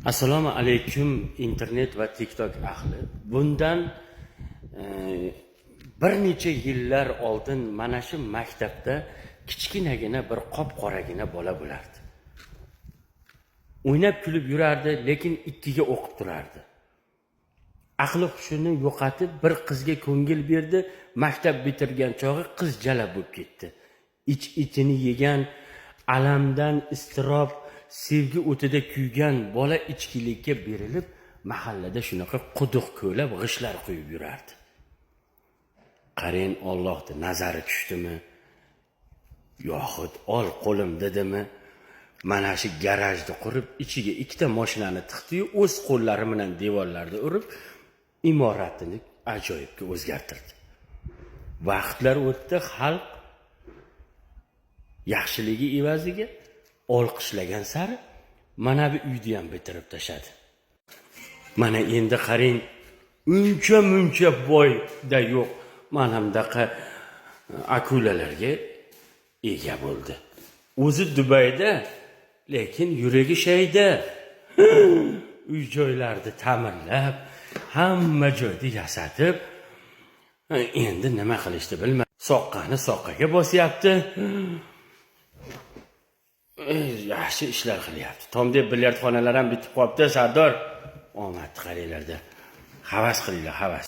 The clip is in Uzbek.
Assalomu alaykum, internet va TikTok ahli. Bundan bir necha yillar oldin mana shu maktabda kichkinagina bir qop-qoragina bola bo'lardi. O'ynab kulib yurardi, lekin ikkiga o'qib turardi. Aqli hushini yo'qotib bir qizga ko'ngil berdi, maktab bitirgan chog'i qiz jalab bo'lib ketdi. Ich ichini yegan alamdan iztirob, sevgi o'tida kuygan bola ichkilikka berilib, mahallada shunaqa quduq ko'ylab g'ishtlar quyib yurardi. Qarang, Allohni nazari tushdimi yoxud ol qo'lim dedimi, mana shu garajni qurib, ichiga ikkita mashinani tiqdiyu, o'z qo'llari bilan devorlarni urib, imoratini ajoyibga o'zgartirdi. Vaqtlar o'tdi, xalq yaxshiligi evaziga olqishlagan sari mana bu uyni ham bitirib tashladi. Mana endi qarang, uncha muncha boyda yo'q, mana bunaqa akulalarga ega bo'ldi. O'zi Dubayda, lekin yuragi shayda. Uy joylarni ta'mirlab, hamma joyda yasatib, endi nima qilishni bilmay, soqqani soqqaga bosyapti. Yaxshi ishlar qilyapti. Tomda bilyardxonalar ham bitib qolibdi, Sardor. Omadni qaranglarda. Havas qilinglar, havas.